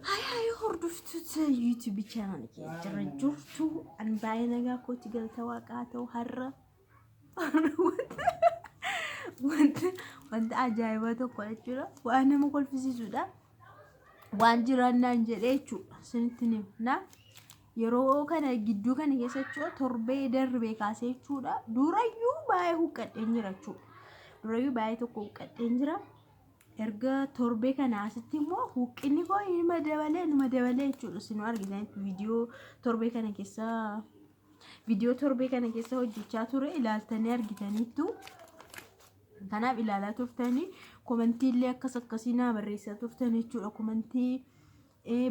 Hayi hayi, hordoftoota YouTube channel kee jira jirtu? An baay'ee nagaa kooti, galata waaqaa ta'u. Har'a wanta ajaa'ibaa tokko jechuudha. Waan nama kolfisiisudha. Waan jiraannaan jedhee jechuudha. Isinitti hima. Yeroo kana gidduu kana keessa jechuudha, torbee darbee kaasee jechuudha. Durayyuu baay'ee huqqadheen jira jechuudha. Durayyuu baay'ee tokko huqqadheen jira. Erga torbee kana asitti immoo huqqinni koo inuma dabalee inuma dabalee jechuudha. Isin argitanitti viidiyoo torbee kana keessa hojjechaa ture ilaaltanii argitaniittu. Kanaaf ilaalaa turtanii comment illee akkas akkasii naa barreessaa turtan jechuudha. Comment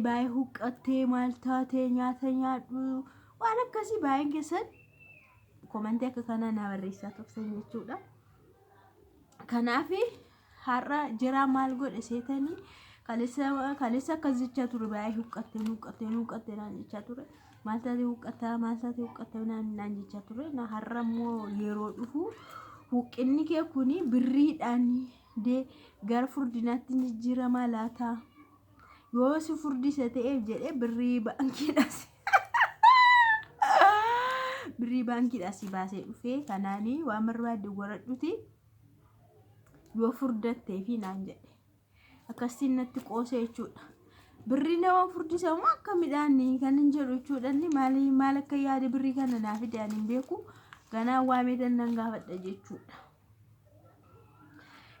baay'ee huqqattee, maal taatee, nyaata nyaadhu, waan akkasii baay'een keessan comment akka kanaa naa barreessaa turtan jechuudha. Kanaaf har'a jiraa maal godhe seetanii, kaleessa akkas jechaa ture: baay'ee huqqattee, huqqattee, huqqattee naan jechaa ture. Maal taatee huqqattaa, maal taatee huqqattee naan jechaa ture. Na har'a immoo yeroo dhufu, huqqinni kee kuni birriidhaan dee gara furdinaatti jijjiiramaa laata? Yoo si furdisa ta'eef jedhee birrii baankiidhaa si baasee dhufee kanaanii waan barbaadde godhadhuti yoo furdattee fi naan jedhe. Akkasiin natti qoose jechuudha. Birrii nama furdisamu akka midhaan kan hin jedhu jechuudha. Inni maal maal akka yaade birrii kana naa fide ani hin beeku. Ganaa waamee nan gaafadha jechuudha.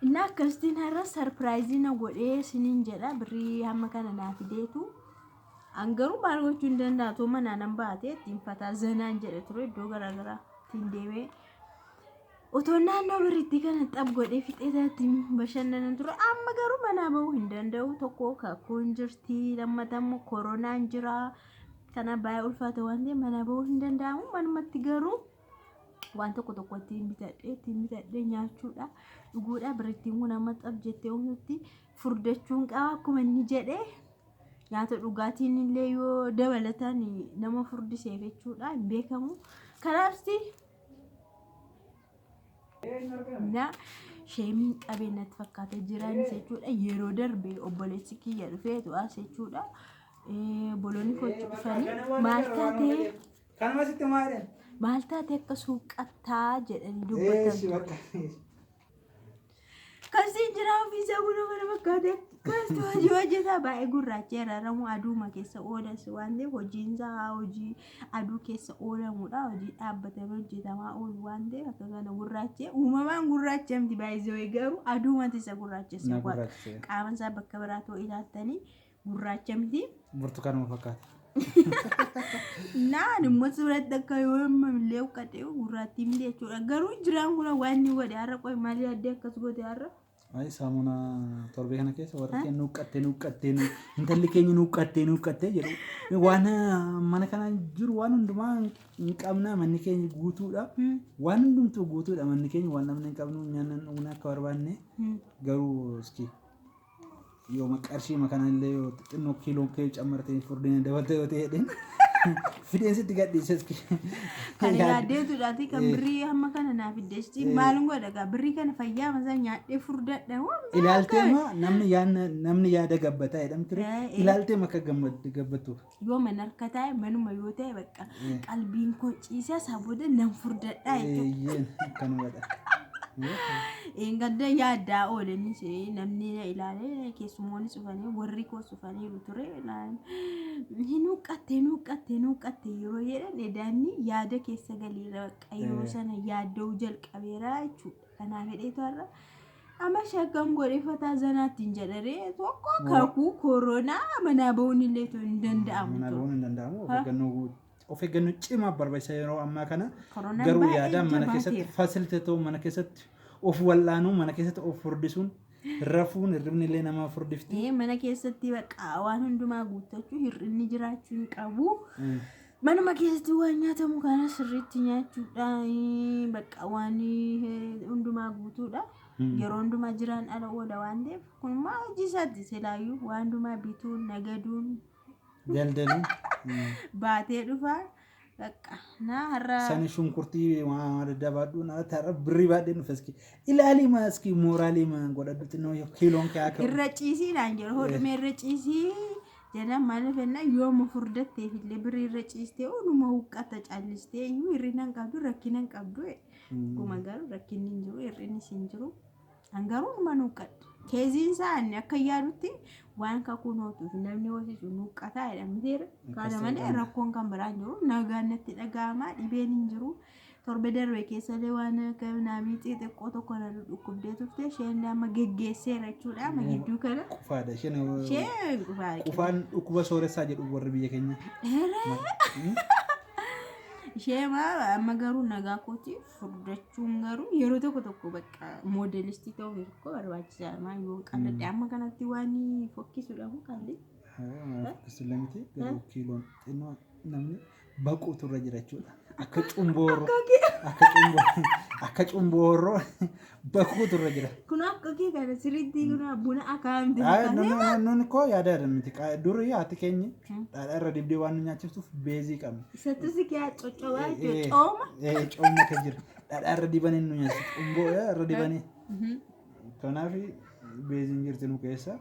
Inni akkasitiin har'a surprise na godhee siniin jedha, birrii hamma kana naa fideetu. An garuu maal gochuu hin danda'a? Too manaa nan baate ittiin fataa zanaan jedhe ture, iddoo garaagaraa ittiin deemee. Otoo naannoo birriitti kana xab godhee fixee ittiin bashannanan ture. Amma garuu manaa bahuu hin danda'u. Tokko kakuun jirti, lammata immoo koronaan jira. Kana baay'ee ulfaata waan ta'eef manaa bahuu hin danda'amu. Manumatti garuu waan tokko tokko ittiin bitadhee nyaachuudha, dhuguudha. Birrittiin kun amma xab jettee humnutti furdachuun qaba akkuma inni jedhee. Nyaata dhugaatiin illee yoo dabalatan nama furdiseef jechuudha, hin beekamu. Kanaaf na sheemiin qabee natti fakkaata jiraanis jechuudha. Yeroo darbe obboleessi kiyya dhufeetu as jechuudha. Obboloonni kootti dhufanii, maal taatee, Kanuma sitti maal jedhan? maal taatee akka suuqattaa jedhanii dubbatan ture. Kasii jira ofiisaa kun kana fakkaate akkasitti hojii hojjetaa baay'ee gurraacha raramu, aduuma keessa oolas waan ta'eef, hojiin isaa hojii aduu keessa oolamudha. Hojii dhaabbatamee hojjetamaa oolu waan ta'eef akka kana gurraachee, uumamaan gurraacha miti baay'ee, garuu aduumatu isa gurraachesse. Na gurraachise. Qaama isaa bakka biraa ta'uu ilaaltanii gurraacha miti. Burtukaanuma fakkaata. Naan immoo suuratti akka yoo illee uffate gurraattii miti jechuudha. Garuu jiraan kun waan inni godhe har'a, qoy, maal yaaddee akkas godhe har'a? Ayi, saamunaa torbee kana keessa warri keenya nuuqqattee, nuuqqattee, intalli keenya nuuqqattee, nuuqqattee jedhu. Waan mana kana jiru waan hundumaa hin qabna, manni keenya guutuudha. Waan hundumtuu guutuudha manni keenya, waan namni hin qabnu, nyaanna dhugna akka barbaanne, garuu iski yoo qarshii kana illee yoo xixinnoo kiiloon kee cammartee furdina dabaltee yoo ta'e jedheen fideen sitti gadhiise iski. Kana yaaddeetudhaati kan birrii hamma kana naa fiddeesti. Maal godha gaa birrii kana? Fayyaa masaa nyaadhee furdadha. Ilaaltee ma namni yaada gabbataa jedhamtu ture. Ilaaltee ma akka gabbattuuf. Yoo mana harka taa'e, manuma yoo ta'e, bakka qalbiin koo ciisaa isaa booda nan furdadhaa jechuudha. Eeyyeen, akkanumadha. Gadda yaaddaa oolenis namni na ilaalee, keessummoonni dhufanii, warri koos dhufaniiru ture. Hin huqqatte, hin huqqatte, hin huqqatte yeroo jedhan edaanni yaada keessa galeera, bakka yeroo sana yaadda'uu jalqabeera jechuudha. Kanaaf hedheetu har'a amma shakkam godhee fataa zanaattiin jedharee, tokko kakuu koronaa manaa bahuun illee hin danda'amu. Mana bahuun hin danda'amu. Of eeggannoo cimaa barbaachisa yeroo ammaa kana. Koronaan Garuu baay'ee yaadaan mana keessatti jabaateera. facilitate, mana keessatti of wal'aanuu, mana keessatti of furdisuun, rafuun, hirribni illee nama furdifti. Mana keessatti bakka waan hundumaa guuttachuu, hir'inni jiraachuu hin qabu. Manuma keessatti waan nyaatamu kana sirriitti nyaachuudha. Bakka waan hundumaa guutuudha. Yeroo hundumaa jiraan ala oola waan ta'eef, kun immoo hojii isaatti silaayyuu waan hundumaa bituun, nagaduun, Daldaluun. baatee dhufa. Bakka na har'a Sani shunkurtii waan adda addaa baadhuun alatti har'a birrii baadheen dhufe iski. Ilaalii maa iski mooraalii maa godhadhu, xinnoo kiiloon kee akka. Irra ciisii naan jedhu, hodhume irra ciisii. Jennaan maaliif jennaan yooma furdatteef illee birrii irra ciistee onuma huqqata callistee iyyuu hir'ina hin qabdu, rakkina hin qabdu. Dhuguma garuu rakkinni hin jiru, hir'innis hin jiru. An garuu numa nuuqqadha. Keeziin isaa ani akka yaadutti waan kakuu nootuuf namni hosisu nuuqqataa jedhamteera. Kana malee rakkoon kan biraa hin jiru. Nagaan natti dhaga'ama, dhibeen hin jiru. Torbe darbe keessallee waan akka naamii xixiqqoo tokko na dhukkubdee turte, isheen amma geggeesseera jechuudha. Amma gidduu kana. Qufaadha. Isheen Isheen qufaadha. Qufaan dhukkuba sooressaa jedhu warri biyya keenya. Ishee amma garuu nagaa kooti. Furdachuun garuu yeroo tokko tokko bakka moodelistii ta'uuf tokko barbaachisaadha. Maal yoo qalladhe amma kanatti waan fokkisuudha moo qalli? Fokkisuudha miti, garuu kiiloon xinnoo namni baquutu irra jira jechuudha. Akka cumboorroo akka cumboo akka cumboorroo baquutu irra jira. Kun akka kee kana sirriitti kun buna akaamte. Nun koo yaada miti. Durii haati keenya dhadhaa irra dibdee waan nu nyaachiftuuf beezii qabna. Isattu si kee coccobaa jechuudha. Cooma. Coomna kan jira. Dhadhaa irra dibanii nu nyaachiftu. Cumboo irra dibanii. Kanaaf beeziin jirti nu keessa.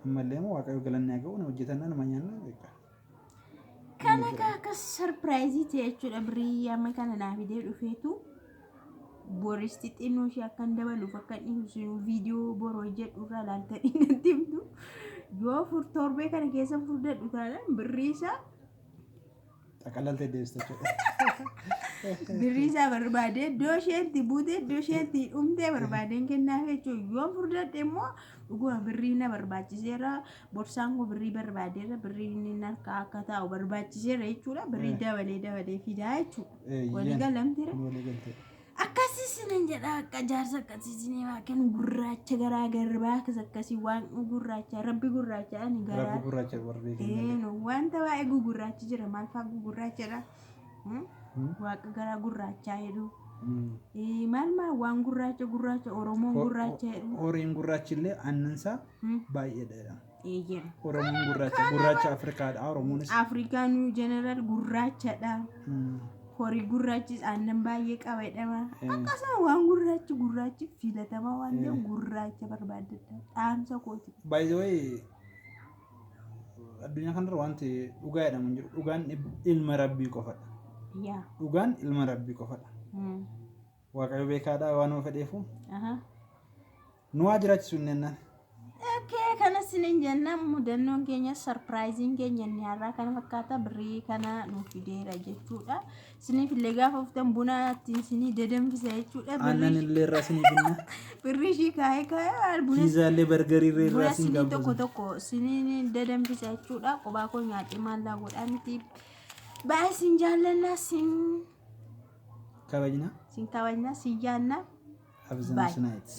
Ammallee immoo Waaqayyo galanni haa ga'u, nu hojjetannaa nama nyaanna beekaa. Kana akkas surprise ta'e jechuudha. Birrii amma kana naa fidee dhufeetu boristi xinnoo ishee akkan dabaluuf akka dhiibsinu viidiyoo boroo jedhu irraa ilaaltanii natti himtu. Yoo torbee kana keessa furdadhu taanaan birrii isaa Xaqalaltee deebista jechuudha. Birrii isaa barbaadee iddoo isheetti buute, iddoo isheetti dhumtee barbaadeen kennaaf jechuudha. Yoo furdadhe immoo dhuguma birrii na barbaachiseera, borsaan koo birrii barbaadeera, birrii inni harkaa akka taa'u barbaachiseera jechuudha. Birrii dabalee dabalee fidaa jechuudha. Walii galamtira. Walii galtee. Akkasii sinin jedha, akka jaarsa akkasii sinii waa kennu, gurraacha garaa garbaa akkas akkasii, waan gurraacha, rabbi gurraacha ani garaa. Rabbi gurraacha warri beekan. Eeno wanta baay'ee gugurraachi jira, maal fa'aa gugurraachadha? Waaqa garaa gurraachaa jedhu. Maal maal waan gurraacha gurraacha, Oromoon gurraacha jedhu. Horiin gurraachi illee annansaa baay'eedha. Eeyyee. Oromoon gurraacha, gurraacha Afrikaadha Oromoonis. Afrikaan jeneraal gurraachadha. Horii gurraachis aannan baay'ee qaba jedhama. Akkasuma waan gurraachi gurraachi filatamaa waan ta'eef gurraacha barbaadadha. Dhaamsa kooti. By the way, addunyaa kanarra wanti dhugaa jedhamu hin jiru. Dhugaan ilma rabbii qofadha. Dhugaan ilma rabbii qofadha. Waaqayyo beekaadha waan nama fedheefu. Nu haa jiraachisu inni jennaan. Okay, kana sinin jenna, mudannoon keenya, surpriseiin keenya inni har'aa kana fakkaata, birrii kana nuuf fideera jechuudha. Isiniif illee gaafa uftan buna ittiin isinii dadanfisa jechuudha. Aannan illee irraa isinii binna. Birrii ishii kaa'ee kaa'ee buna Piizaa illee, burgerii illee buna irraa isin sinii tokko gabbisa. tokko siniin dadanfisa jechuudha. Kophaa koo nyaadhee maallaa godhaa miti. Baay'ee sin jaallannaa, sin Kabajna. sin kabajnaa, sin yaannaa. Have a Bye. nice night.